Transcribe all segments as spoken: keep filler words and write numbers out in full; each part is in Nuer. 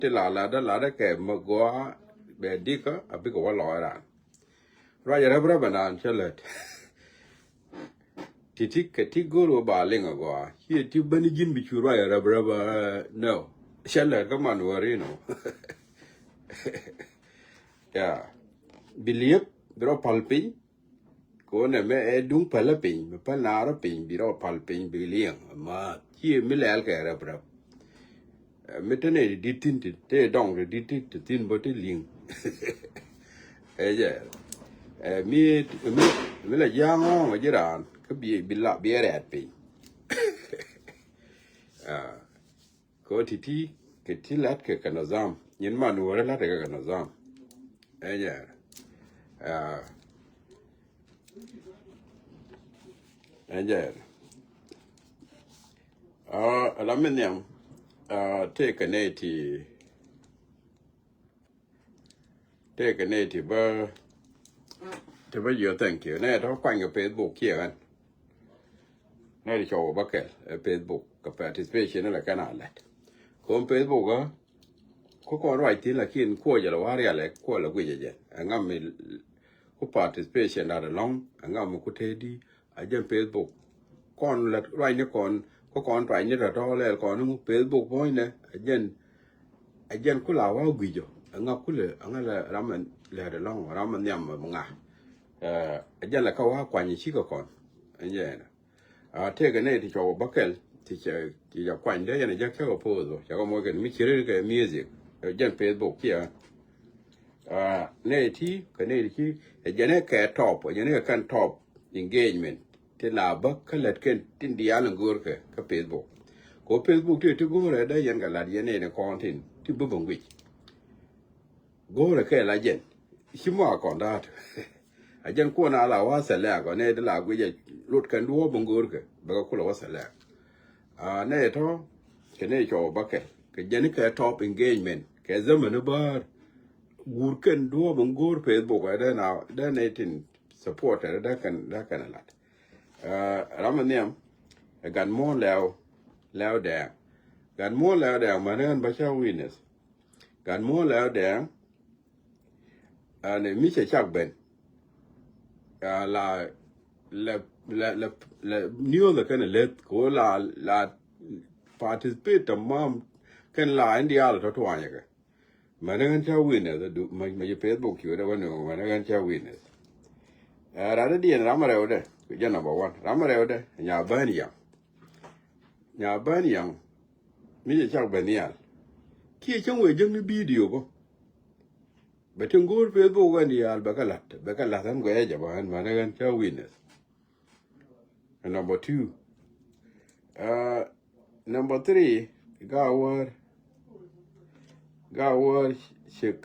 ti la ladä ladä kɛ mɛ gɔaa bɛ dikä a bikɛ wä lɔɔc raan. Ruac rɛp rɛp ɛnan cä lät. Ti ti kɛ ti go̱o̱r wä ba liŋ a gɔaa. Ciɛ ti bäni ji̱n bi cu ruac rɛp rɛp ɛ nɛ. Cä lät kä man wä rin ɔ. Ya. Bi liep bi rɔ pal piny. Kɛ wä nɛ mɛ ɛ duŋ pälä piny, mi päl naarä piny, bi rɔ pal piny, bi liɛŋ. Ma ciɛ mi lɛl kɛ rɛp rɛp. Ɛ, mi te nɛ ti dit tin ti, te dɔŋ ti dit tin ti thin bä ti liŋ. Ɛ jɛ. Ɛ, mi, mi, mi la jiaŋ ɔŋ a ji̱ raan, kä bi, bi la, bi ɛ rɛɛt piny. Ɛ, kɛ wä ti ti, kɛ ti lat kɛ kɛ nazam. Nyin man wä lat kɛ kɛ nazam. Ɛ jɛ. Ɛ, Ɛn jɛ. Aa, ala mi nhiam. Aa, tëëkɛ nɛy ti, tëëkɛ nɛy ti bä, ti bä jiɔ thank you. Nɛy tɔ kuany kɛ Facebook kiɛ ɣän. Nɛy ti cɔw bä kɛl ɛ Facebook kɛ participation la kɛn a lɛt. Kom Facebook ɣä, ku kɔn ruac thin lakin kuɔ jɛ la wa rial ɛ kuɔ la guic ɛ jɛ. Ɛ ŋam mi ku participation dat alɔŋ, ɛ ŋam mi ku tëëdi, a jɛn Facebook. Kɔn la ruacni kɔn, ku kɔn ruacni tɔtɔ lɛl kɔn ni Facebook puɔ̱nynɛ, a jɛn, a jɛn ku la wa guic ɔ, ɛ ŋa kulɛ, ɛ ŋa la ram mi lɛt alɔŋ, ram mi nhiam mi ŋa. Ɛ, a jɛn la ka wa kuany cikɛ kɔn, ɛ jɛn. A tëëkɛ nɛy ti cɔw bä kɛl, ti cɛ, ti cɛ kuany dee yɛn a jɛ kɛ kɛ poth ɔ, cɛ kɛ moc kɛn mi ci ri kɛ music, ɛ jɛn Facebook kiɛ. Aa, nɛy ti, kɛ nɛy ti ci, ɛ jɛn ɛ kɛ top, ɛ jɛn ɛ kɛn top engagement. Ti la bä kä lät kɛn tin diaal in go̱o̱r kɛ kä Facebook. Kɛ Facebook ti ti go̱o̱rɛ dee yɛn kɛ lat yɛn nɛy ni kɔn tin ti bä bä ŋuic. Go̱o̱rɛ kɛ la jɛn. Ci mɔ a kɔn da̱a̱t. A jɛn kuɔn a la wa select ɔ nɛy ti la guic ɛ lot kɛn duɔ̱ɔ̱p in go̱o̱r kɛ bɛ kɛ kulɛ wa select. Aa, nɛy tɔ kɛ nɛy cɔw bä kɛl kɛ jɛn kɛ top engagement kɛ zaman bäär. Guur kɛn duɔ̱ɔ̱p in go̱o̱r Facebook ɛ dee na dee nɛy tin supporter dee kɛn dee kɛn a lat. Aa, ram in nhiam ɛ gat muɔ̱ɔ̱n lɛw lɛw dɛɛŋ. Gat muɔ̱ɔ̱n lɛw dɛɛŋ män ɣän bä cä witness. Gat muɔ̱ɔ̱n lɛw dɛɛŋ. Ɛn mi cɛ cak ben. Aa, la, la, la, la, la news kɛn leth ko la, la participate tamam kɛn la in diaal tɔ tuanyɛ kɛ. Mɛn ɣän ca witness, du, ma, ma ji Facebook ci wä dɛ wä ni mɛn ɣän ca witness. Ɛ, rat diɛn ram rɛw dɛ, ku jɛ number one. Ram rɛw dɛ, nya bän yaŋ. Nya bän yaŋ. Mi cɛ cak ben nhial. Kiɛ cäŋ wee jäkni video bä. Bɛ tin go̱o̱r Facebook ɣän diaal bɛ kɛ la̱t, bɛ kɛ la̱t ɣän guɛcä jɛ bä ɣän mänä ɣän cä witness. Ɛ number two. Aa, number three, Gawär. Gawär cik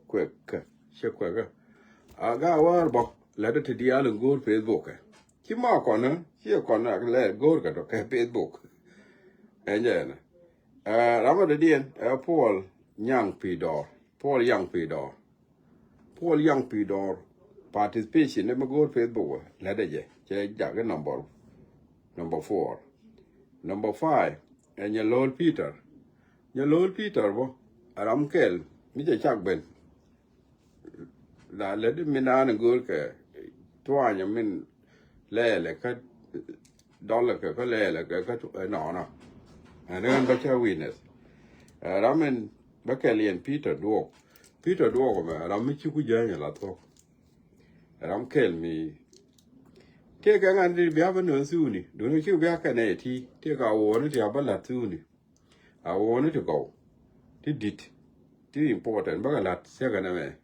kuɛk kä, cik kuɛk kä. Aa, Gawär bä, la̱t ti diaal in go̱o̱r Facebook kɛ. Ci ma kɔn, ci kɔn lɛ go̱o̱r kɛ tɔ kɛ Facebook. Ɛn jɛ ɛn. Ɛ, ram mi dɔ̱diɛn ɛ Paul Nyaŋ Pidɔr. Paul Nyaŋ Pidɔr. Paul Nyaŋ Pidɔr. Participation ni mi go̱o̱r Facebook ɛ, lätdɛ jɛ. Cɛ jak kɛ number, number four. Number five ɛ Nyɛ Lo̱l Peter. Nyɛ Lo̱l Peter bä, ɛ ram kɛl mi cɛ cak ben. La lät mi naan in go̱o̱r kɛ tuanyɛ min lɛɛlɛ kä dɔlɛ kɛ kä lɛɛlɛ kɛ kä tu-, ɛ, nɔnɔ. Ɛn ɣän bä cä witness. Ɛ, ram in bä kɛl yɛn Peter Duɔk. Peter Duɔk mɛ ram mi ci ku jäny la thuɔk. Ram kɛl mi. Tëëkɛ ŋa̱n ri bia bä nööŋ thuni. Duundɛ ci bia kɛ nɛy ti. Tëëkɛ a wuɔ̱ɔ̱ni ti a bä la̱t thuni. A wuɔ̱ɔ̱ni ti gɔw. Ti di̱t. Ti important. Bä kɛ la̱t thiäkɛ nɛmɛ.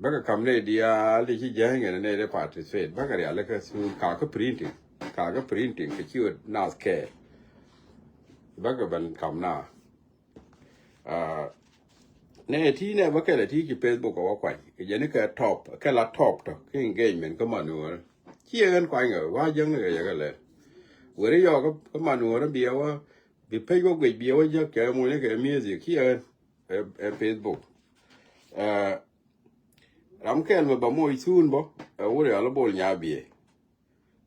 Bäkɛ kam nɛy diaal ti ci jäny kɛnɛ nɛy ti participate. Bäkɛ rialikä thuk kakä printing. Kakä printing kɛ ci ɣöö nath kɛɛl. Bäkɛ ben kam na. Aa, nɛy ti nɛ bä kɛl ɛ ti ci Facebook ɛ wä kuany. Kɛ jɛ ni kɛ top, kɛ la top tɔ, kɛ engagement kä manuɔrä. Ci ɛ ɣän kuany kɛ, wa jäŋ ni kɛ yɛ kɛ lɛl. Weri yɔɔk kä manuɔrä bi ɛ wä, bi pec wä guic bi ɛ wä jäk kɛ muɔnyä kɛ music, ci ɛ ɣän. Ɛ, ɛ Facebook. Ɛ, ram kɛl mi ba moc thun bä, ɛ, wuri ala Bol Nyabiɛ.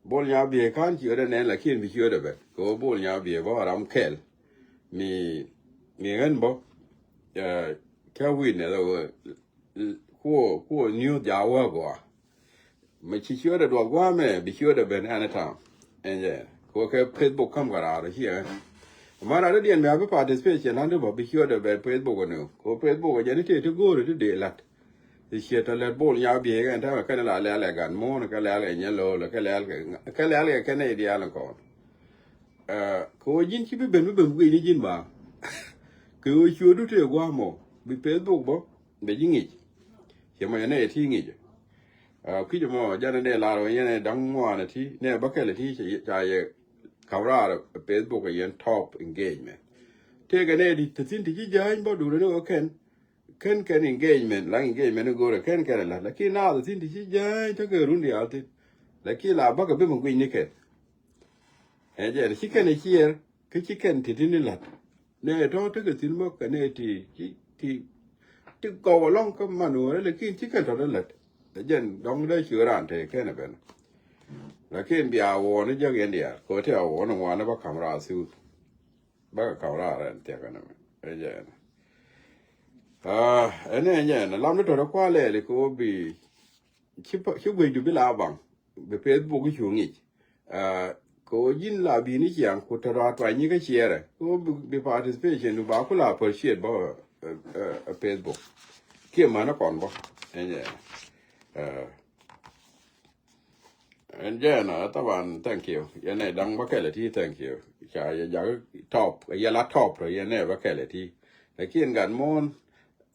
Bol Nyabiɛ kan ci ɣöö dɛ nɛn lakin bi ci ɣöö dɛ bɛ. Kɛ ɣöö Bol Nyabiɛ bä ram kɛl. Mi, mi ɣän bä. Kɛ witness kuɔ kuɔ news ja wä gɔa. Mɛ ci ciötdɛ duɔth guamɛ bi ciötdɛ ben anytime. Ɛn jɛ kɛ wä kɛ Facebook käm kɛ raar ciɛ. Mɛ raar diɛn mɛ a bi participation lan di bä bi ciötdɛ ben Facebook ni kɛ wä Facebook jɛ ni tëë ti go̱o̱ri ti dee lat. Ti ciɛ tɔ lɛt bol nya biɛ kɛn tɛmɛ kɛn la lɛl kɛ gan muɔ̱ɔ̱n kɛ lɛl kɛ nyɛ lo̱o̱l kɛ lɛl kɛ kɛ lɛl kɛ kɛn nɛy diaal kɔn. Kɛ wä ji̱n ci bi ben bi ben guic ni ji̱n ba. Kɛ wä ciötdu tëë guamɔ bi Facebook bä. Bɛ ji̱ ŋic. Ciɛ mɔ yɛ nɛ yɛ ti ŋic. Kui̱c mɔ janɛ dee lar wä yɛn ɛ da̱ŋ ŋuan ɛ ti nɛ bä kɛl ɛ ti ca yɛ kam raar ɛ Facebook ɛ yɛn top engagement. Tëëkɛ nɛ di te thi̱n ti ci jäny bä duundɛ ni wä kɛn kɛn kɛn engagement la engagement ni go̱rɛ kɛn kɛn ɛ la̱t lakin naath ɛ thi̱n ti ci jäny tekɛ run diaal thi̱n. Lakin la bäkɛ bi mi guic ni kɛn. Ɛ jɛ ci kɛn ɛ ciɛɛr kä ci kɛn ti ti ni la̱t. Nɛ tɔ̱ tekɛ thi̱n bä kɛ nɛ ti ti ti ti gɔw ɛlɔ̱ŋ kä man wä lakin ci kɛn tɔ̱ ti la̱t. Ɛ jɛn dɔ̱ŋ dee ci raan te kɛn ɛ ben. Lakin bia wuɔ̱ɔ̱n ni jäk yɛn diaal kɛ wä ti a wuɔ̱ɔ̱n ni ŋuan ni bä ka̱m raar thi̱n. Bä kɛ ka̱m raar ɛn thia̱k ɛn ɛmɛ ɛ jɛn. Ɛn ɛ jɛn lam ni tɔ̱ ti kua̱r lɛɛli kɛ wä bi ci guecdu bi la baŋ. Bi Facebook cu ŋic. Kɛ wä ji̱n la bi̱i̱ni ciaŋ ku te rɔa tuany nyi kä ciɛɛrɛ kɛ wä bi participation du ba ku la appreciate bä Facebook. Kiɛ mänä kɔn bä ɛn jɛ. Ɛn jɛ na taban thank you yɛn ɛ daŋ bä kɛlɛ ti thank you. Ca yɛ jak top yɛ la top yɛn ɛ bä kɛlɛ ti. Lakin gat muɔ̱ɔ̱n.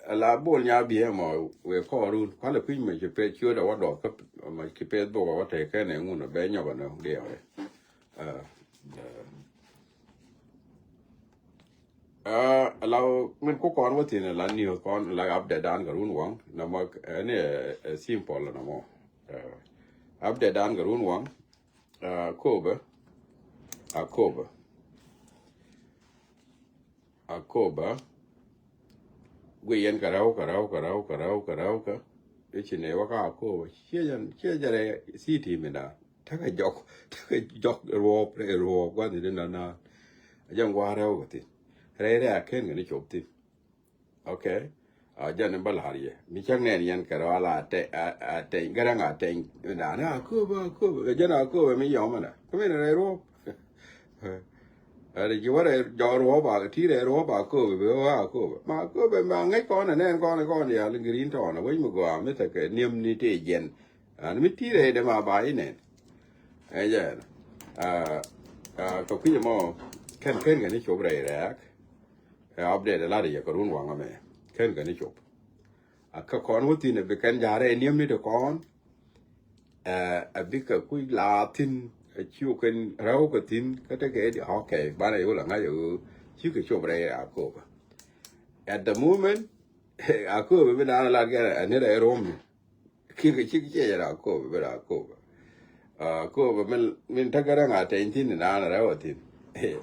Ala bol nya biɛ mɔ wek kɔɔrun kualɛ kui̱ mɛ ci peth ciöt a wä dɔɔk kä mɛ ci peth bok a wä tɛk kɛn ɛ ŋun a bɛ nyɔk a nɔ diɛ wɛ. Ala min ku kɔn wä thin ala niw kɔn ala update dan kɛ run waŋ na mɔ ɛni ɛ simple na mɔ. Update dan kɛ run waŋ. Kobɛ a kobɛ. Akoba. Guiyɛn kɛ rɛw kɛ rɛw kɛ rɛw kɛ rɛw kɛ rɛw kɛ. I̱ ci nɛ wä kä Akoba ciɛ jɛn ciɛ jɛn rɛ city mi na. Tekɛ jɔk tekɛ jɔk ruɔp rɛ ruɔp gua̱n ni na na. Jɛn gua̱n rɛw kɛ thin rɛy rɛ a ken kɛ ni cop thin. Okay. A jɛn in bä la̱r yɛ mi cäŋ nɛn yɛn kɛ rɔ a la tɛny gɛrɛŋ a tɛny. Da̱a̱n a köpä a köpä kɛ jɛn a köpä mi yɔmɛ na kä mi rɛ ruɔ̱p. Ɛ ri ji̱ wä rɛ jɔk ruɔ̱p a ti rɛ ruɔ̱p a köpä bi wä a köpä ma köpä ma ŋäc kɔn ɛ nɛn kɔn kɔn yal in grin tɔn a wec mi gɔaa mi tekɛ niɛm ni tëë jɛn. An mi ti rɛ dɛ ma ba inɛn. Ɛ jɛn. Kɛ kui̱c mɔ kɛn kɛn kɛ ni cop rɛ rɛɛk. Ɛ update ɛ lat yɛ kɛ run waŋ amɛ kɛn kɛ ni cop. A kä kɔn wä thin ɛ bi kɛn ja̱rɛ niɛm ni ti kɔn. Ɛ bikɛ kui̱ la thin ɛ ciu kɛn rɛw kɛ thin kä tekɛ di okay banɛ yol a ŋa̱c ɛ ɣöö cikɛ cop rɛy a köpä. At the moment a köpä mi naan lat kɛ ɛ ni rɛy rom ni. Kiɛ kɛ cik ciɛ jɛ raa kop bɛ raa kop. Kop min min täk rɛŋ a tɛny thin ni naan rɛw a thin.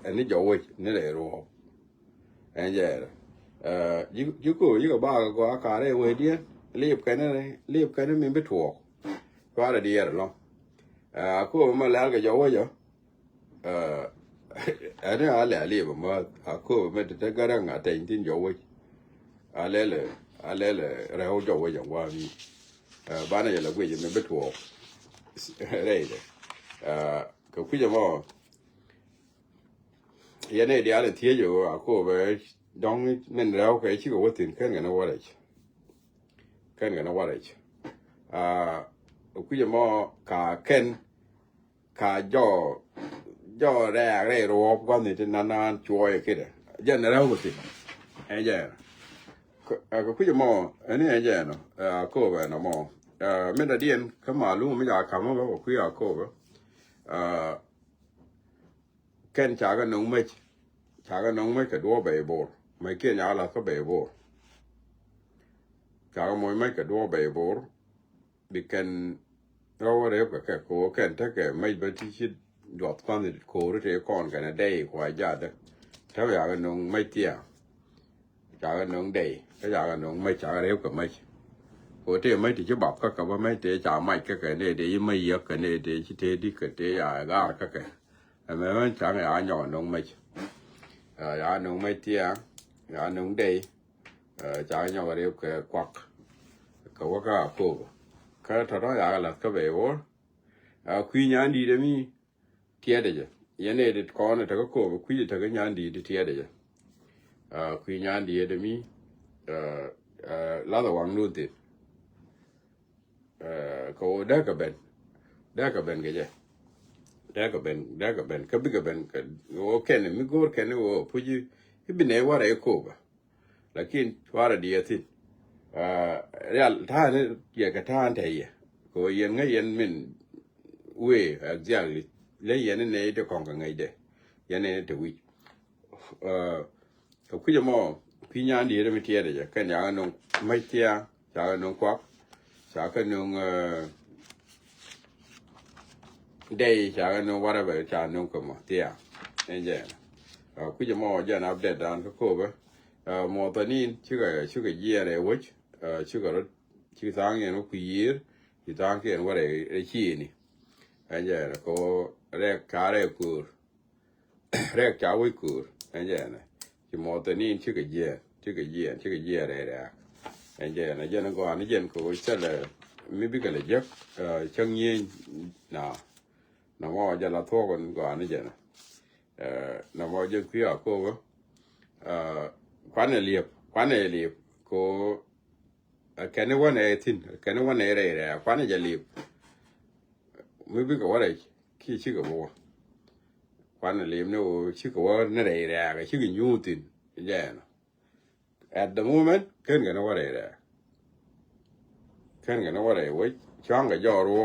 Ɛn ni jɔwec ni rɛy ruɔp. Ɛn jɛ rɛ ji̱ kop ji̱ kɛ bak kɛ gɔaa ka̱r rɛy wecdiɛn. Lip kɛn ni lip kɛn ni min bi tuɔɔk. Cuarɛ diɛɛr ɛlɔ̱ŋ. Kop mɛ lɛl kɛ jɔwec ɔ. Ɛn a lɛ a liep a mäth a kööp a mɛ ti te gäräŋ a tɛny thin jɔwec. A lɛl a lɛl rɛw jɔwec a ŋuan mi. Banɛ yɛ la guic mi bi tuɔɔk rɛydɛ. Kɛ kui̱c ɛmɔ yɛn ɛ diaal in thiec ɛ ɣöö a kööp ɛ dɔ̱ŋ min rɛw kɛ cikɛ wä thi̱n kɛn kɛn warɛc. Kɛn kɛn warɛc. Kui̱c ɛmɔ ka kɛn ka jɔ jɔ rɛɛk rɛy ruɔ̱ɔ̱p gua̱thni ti nan nan cuɔɔyɛ kidɛ jɛn rɛw kɛ thil. Ɛn jɛn kɛ kui̱c mɔ ɛni ɛn jɛn ɛ a kööp ɛn ɔmɔ. Min dɔ̱diɛn kä malum mi ca ka̱m ɔ bä kɛ kui̱ a kööp ɛ. Kɛn cakɛ no̱ŋ mec cakɛ no̱ŋ mec kɛ duɔ̱ɔ̱p bɛy bo̱o̱r mec kiɛn cakɛ la̱th kä bɛy bo̱o̱r. Cakɛ moc mec kɛ duɔ̱ɔ̱p bɛy bo̱o̱r. Bi kɛn rɔwä rep kɛ kɛ ko̱o̱r kɛn tekɛ mec bä ti ci duɔth kɔn ko̱o̱r te kɔn kɛn a dɛy kua jathä. Te bɛ yakɛ no̱ŋ mec thia̱a̱ŋ. Cakɛ no̱ŋ dɛy kä cakɛ no̱ŋ mec cakɛ rep kɛ mec. Ko̱o̱r te mec ti ci bap kä kɛ bä mec te ca mac kä kɛ ne te ci mec yäk kɛ ne te ci te dik kɛ te ya gaar kä kɛ. Ɛmɛ mec cakɛ ya nyɔk no̱ŋ mec. Ya no̱ŋ mec thia̱a̱ŋ ya no̱ŋ dɛy. Ɛ, ca kɛ nyɔk a rep kɛ kuak kɛ wä kä Akobo. Kä tɔ̱tɔ̱ yakɛ la̱th kä bɛ iwor. Ɛ, kui̱ nyan di̱i̱t ɛmi tiɛɛdɛ jɛ. Yɛn ɛ dit kɔn ɛ tekä Akobo, kui̱ ɛ tekä nyan di̱i̱t tiɛɛdɛ jɛ. Ɛ, kui̱ nyan di̱i̱t ɛmi, ɛ, ɛ, lathɛ waŋdun thin. Ɛ, kɛ ɣöö dee kɛ ben, dee kɛ ben kɛ jɛ. Dee kɛ ben, dee kɛ ben kä bikɛ ben kɛ ɣöö kɛn mi go̱o̱r kɛn ɣöö puc i̱ bi nɛy warɛ i̱ Akobo. Lakin cuarɛ diɛ thi̱n. Ɛ, rial ta̱a̱ni yɛ kɛ ta̱a̱n tɛ yɛ kɛ ɣöö yɛn ŋäc yɛn min wëë exactly. Ley yɛn i̱ nɛy ti kɔ̱ŋ kɛ ŋäcdɛ, yɛn i̱ te wi̱c. Ɛ, kɛ kui̱c ɛmɔ, kui̱ nyan di̱i̱t mi tiɛɛdɛ jɛ kɛn ca kɛ nöŋ mac thia̱a̱ŋ, ca kɛ nöŋ kuak, ca kɛ nöŋ, ɛ, dɛy, ca kɛ nöŋ whatever, ca nöŋ kɛ mɔ thia̱a̱ŋ. Ɛn jɛ ɛn. Ɛ, kui̱c ɛmɔ jɛn update dan kä Akobo. Ɛ, muɔthɔnin cikɛ, cikɛ jiɛɛn rɛy wec, ɛ, cikɛ rɔ, ci tha̱a̱ŋ yɛn wä kui̱ yiër, ci tha̱a̱ŋ kiɛn wä rɛy, rɛy ciëëni. Ɛn jɛ ɛn kɛ ɣöö rɛk ca rɛy köör. Rɛk ca wec köör. Ɛn jɛ ɛn. Ci muɔthɔnin cikɛ jiɛɛn, cikɛ jiɛɛn, cikɛ jiɛɛn rɛy rɛ̈ɛ̈k. Ɛn jɛ ɛn, jɛn gɔaa ni jɛn kɛ ɣöö cä lɛ mi bikɛ lɛ jek, ɛ, cäŋ nyieny na. Nɔmɔ jɛ la thuɔ̱k ɛn gɔaa ni jɛn. Ɛ, nɔmɔ jɛ kui̱ Akobo. Ɛ, kuanɛ liep, kuanɛ liep. Kɛ ɣöö ɛ kɛn i̱ wanɛ thi̱n, ɛ kɛn i̱ wanɛ rɛy rɛ̈ɛ̈k, kuanɛ jɛ liep. Mi bikɛ wä rɛc kiɛ cikɛ bi wä. Kuanɛ liep ni ɣöö cikɛ wä ni rɛy rɛ̈ɛ̈k, ɛ cikɛ nyuuth thi̱n. Jɛ ɛn. At the moment kɛn kɛn i̱ wä rɛy rɛ̈ɛ̈k. Kɛn kɛn i̱ wä rɛy wec, cua̱ŋ kɛ jɔɔr wä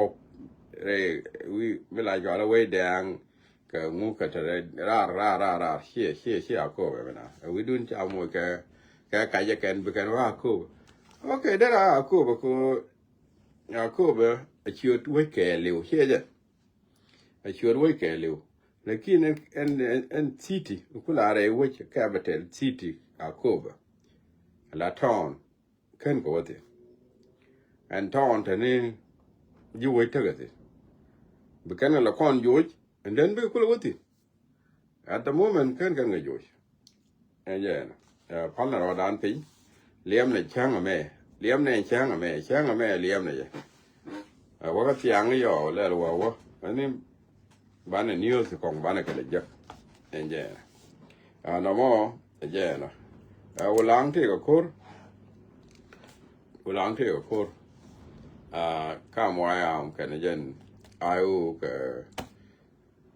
rɛy wi̱i̱ mi la cɔal i̱ wec dɛ̈ɛ̈ŋ. Kɛ ŋu kɛ te raar, raar, raar, raar. Ciɛ, ciɛ, ciɛ Akobo ɛmɛ na. Ɛ wi̱cdun ca moc kɛ, kɛ kacɛ kɛn bi kɛn wä Akobo. Ok, derɛ Akobo kɛ Akobo ɛ ciöt wec kɛɛliw, ciɛ jɛ. Ɛ ciöt wec kɛɛliw. Lakin ɛn, ɛn, ɛn, ɛn city, kula rɛy wec capital city Akobo. La town. Kɛn kɛ wä thi̱n. Ɛn tɔɔn tɛni ji̱ wec tekɛ thi̱n. Bi kɛn kɛ lɛ kɔn joc, and then bikɛ kulɛ wä thi̱n. At the moment kɛn kɛn kɛ joc. Ɛn jɛ ɛn. Ɛ, pal ni rɔɔdan piny. Liɛm ni cäŋ ɛmɛ. Liɛm ni cäŋ ɛmɛ. Cäŋ ɛmɛ liɛm ni jɛ. Ɛ, wäkä thiaŋ yɔ lɛl wä wä. Ɛni banɛ news kɔŋ banɛ kɛ lɛ jek. Ɛn jɛ ɛn. Ɛ, nɔmɔ, ɛ jɛ ɛn. Ɛ, Ulaŋ tëëkɛ ko̱r. Ulaŋ tëëkɛ ko̱r. Ɛ, kam wa yam kɛn jɛn. Ayo kɛ,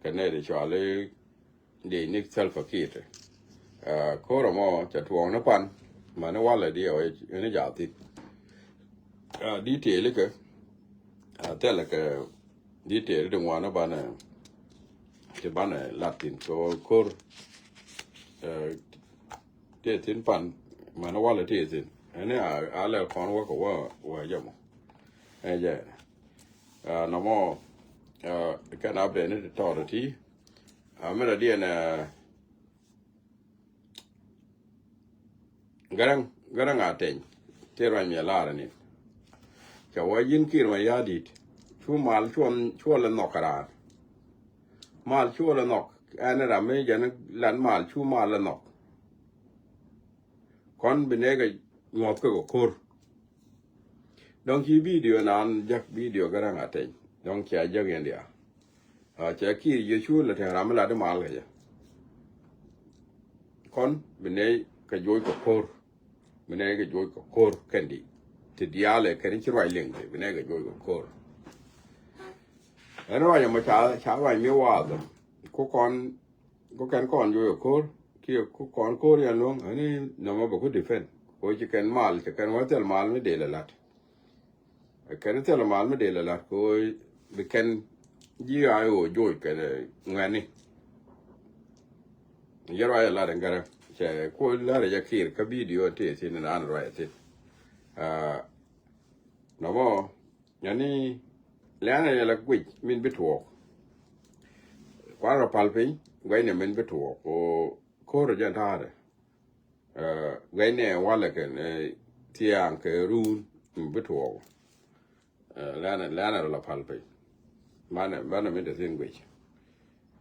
kɛ nɛy ti cɔali Dec ni Salva Kiir. Ɛ, ko̱r ɛmɔ cɛ tuɔɔk ni pan. Mani walɛ diɛ wä ni jaathin. Ɛ, detail kɛ. Ɛ, thilɛ kɛ detail ti ŋuan ni banɛ, ti banɛ lat thi̱n. So ko̱r, ɛ, tëë thi̱n pan, mani walɛ tëë thi̱n. Ɛni a, a lɛ kɔn wä kɛ wä, wä jɛ mɔ. Ɛ jɛ. Ɛ, nɔmɔ, ɛ, kɛn a beni ti tɔɔr ti. A mi rɔ diɛn, ɛ, Garaŋ, Garaŋ Ateny, tëë ruac mi ɛ lar ni. Cɛ wä ji̱n Kiir Mayardit, cu mal cuɔl, cuɔl ɛ nhɔk kɛ raan. Mal cuɔl ɛ nhɔk, ɛn ram mi jɛn lat mal cu mal ɛ nhɔk. Kɔn bi nɛy kɛ nyuɔth kɛ kɛ ko̱r. Dɔ̱ŋ ci video nan jäk video Garaŋ Ateny. Dɔ̱ŋ cia jäk yɛn diaal. Ɛ, cɛ Kiir Yecu lɛ te ram mi lat di mal kɛ jɛ. Kɔn bi nɛy kɛ joc kɛ ko̱r. Bi nɛy kɛ joc kɛ ko̱r kɛn di. Ti diaalɛ kɛn ci ruac liŋ ti bi nɛy kɛ joc kɛ ko̱r. Ɛn ruac ɛmɔ ca, ca ruac mi waath. Ku kɔn, ku kɛn kɔn joc kɛ ko̱r. Kiɛ ku kɔn ko̱r yɛn luɔ̱ŋ. Ɛn nɔmɔ bɛ ku defend. Ku ci kɛn mal, ci kɛn wä thil mal mi dee lɛ lat. Kɛn thilɛ mal mi dee lɛ lat kɛ ɣöö bi kɛn ji̱ a ɣöö joc kɛn ŋuɛ̈tni. Yɛr wa yɛ lat in gärä cɛ kuɔ lat in jɛ Kiir kä video ti thin in an ruac thin. Nɔmɔ yani lɛn in yɛ la guic min bi tuɔɔk. Kuan rɔ pal piny gua̱cnɛ min bi tuɔɔk kɛ ɣöö ko̱r jɛ ta̱a̱dɛ. Guɛcnɛ walɛ kɛn thia̱a̱ŋ kɛ ruun mi bi tuɔɔk. Lɛnɛ, lɛnɛ rɔ la pal piny. Manɛ, manɛ mi te thi̱n guic.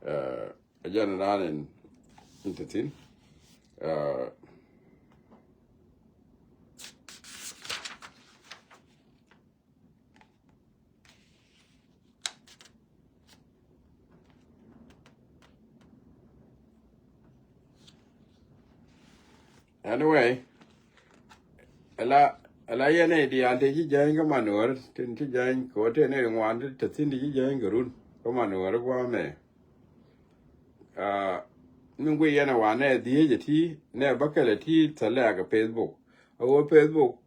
Ɛ jɛn raan in te thi̱n. Ɛ, Anyway, ala ala yɛn ɛ diaal te ci jäny kä Manuɔr, tin ci jäny kɛ wä te ne ri ŋuan te thin ti ci jäny kɛ run kä Manuɔr guamɛ. Ah, min gui yɛn ɛ wa ne dhiec ɛ ti ne bäkɛl ɛ ti thɛ lɛɛk ɛ Facebook. A wä Facebook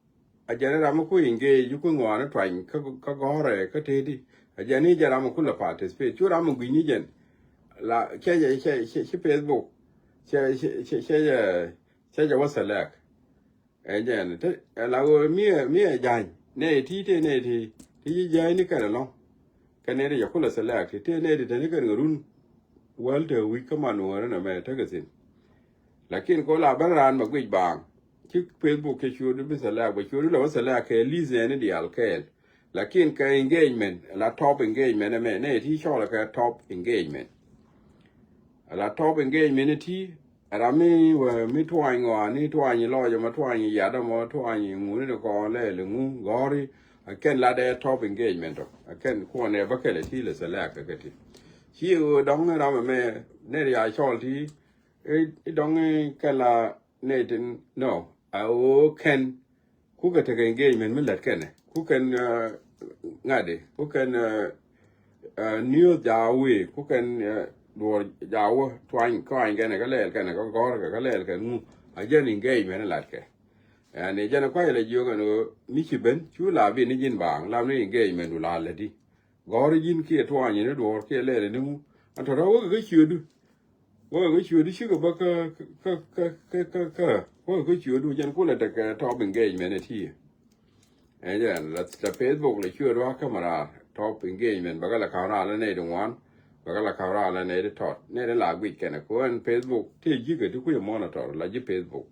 a jɛn ram mi ku engage ku ŋuan twany kä kä gɔrɛ kä teti. A jɛn ni jɛ ram mi ku la participate cu ram mi gui̱ni jɛn la cɛ cɛ cɛ cɛ Facebook cɛ cɛ cɛ cɛ cɛ jɛ wä select. Ɛ jɛn te ɛ la wä mi ɛ mi ɛ jany ne ti te ne ti ti jɛ jany ni kɛn lɔŋ. Kɛn ne ti jɛ ku la select ti te ne ti te ni kɛn run. Wäl te wi̱c kä Manuɔr ni mɛ te kɛ thin. Lakin ko la ben raan ma guic baaŋ ci Facebook kɛ cuɔt bi select ba cuɔt la wä select kɛ list ne ni dial kɛɛl. Lakin kɛ engagement la top engagement mɛ ne ti cɔl kɛ top engagement. La top engagement ti ram mi wä mi tuany ŋɔa ni tuany lɔc ma tuany yat ma tuany ŋuni ni kɔn lɛ li ŋu gɔri. A kɛn la dɛ top engagement tɔ a kɛn kuɔn ɛ bä kɛlɛ ti lɛ select kɛ ti. Ci ɣöö dɔŋ ram mɛ ne ri a cɔl ti i dɔŋ kɛ la ne tin no a ɣöö kɛn ku kɛ tekɛ engagement mi lät kɛnɛ ku kɛn ŋa̱di ku kɛn news ja̱a̱ wee ku kɛn duɔ̱ɔ̱r ja̱a̱ wä tuany kɔany kɛnɛ kä lɛɛl kɛnɛ kä gɔ̱r kɛ kä lɛɛl kɛn ŋu. A jɛn engagement lat kɛ ɛn jɛn kua̱c lɛ jiök ɛn ɣöö mi ci ben cu la bi ni ji̱n baaŋ lam ni engagement du la läti. Gɔ̱r ji̱n kiɛ tuany ni duɔ̱ɔ̱r kiɛ lɛɛl ni ŋu. An tɔ̱tɔ̱ wä kɛ kä ciötdu. Wä kɛ kä ciötdu cikɛ bä kä kä kä kä kä kä wä kɛ kä ciötdu jɛn kulɛ tekɛ top engagement ɛ ti. Ɛ jɛn la la Facebook la ciötdu a kämɛ raar top engagement bä kä la ka̱m raar la nɛy ti ŋuan. Bä kä la ka̱m raar la nɛy ti tɔt nɛy ti la guic kɛnɛ kɛ ɣän Facebook ti ji̱ kɛ ti kui̱ monitor la ji̱ Facebook.